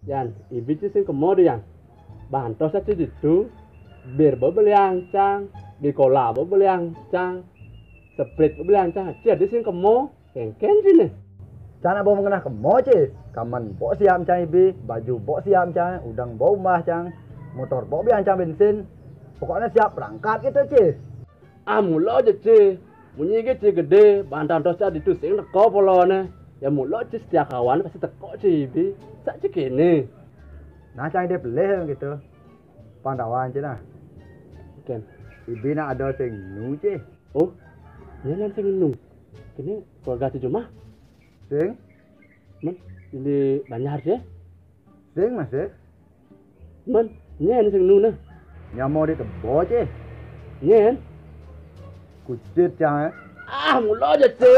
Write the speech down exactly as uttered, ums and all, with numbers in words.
Yan, ibi ci sing kemo de, Yan. Bantos aci ditu, bir bebeliang cang, bikola bebeliang cang, seprit bebeliang cang, aci adi sing kemo, kengken cine. Cang nak bau mengenah kemo ci, kamen bok siap cang ibi, baju bok siap cang, udang bok umbah cang, motor bok biang cang bensin, pokoknya siap berangkat gitu ci. Ah, mulo je ci. Munyi ge ci gede, bantos aci ditu sing teko polone. Ya mulo ci setia kawan pasti teko ci ibi. Sak ci kene. Nah, cang ide pelih gitu. Pantauan ci nah. Ken. Ibi nak ada sing nu ci. Oh, ya nan sing nu. Kene keluarga ci Jumah. Sing? Men, di Banjar ci. Sing masih. Men, nyen sing nu nah. Nyamo di kebo ci. Nyen. Kucit cang eh. Ah, mulo je ci.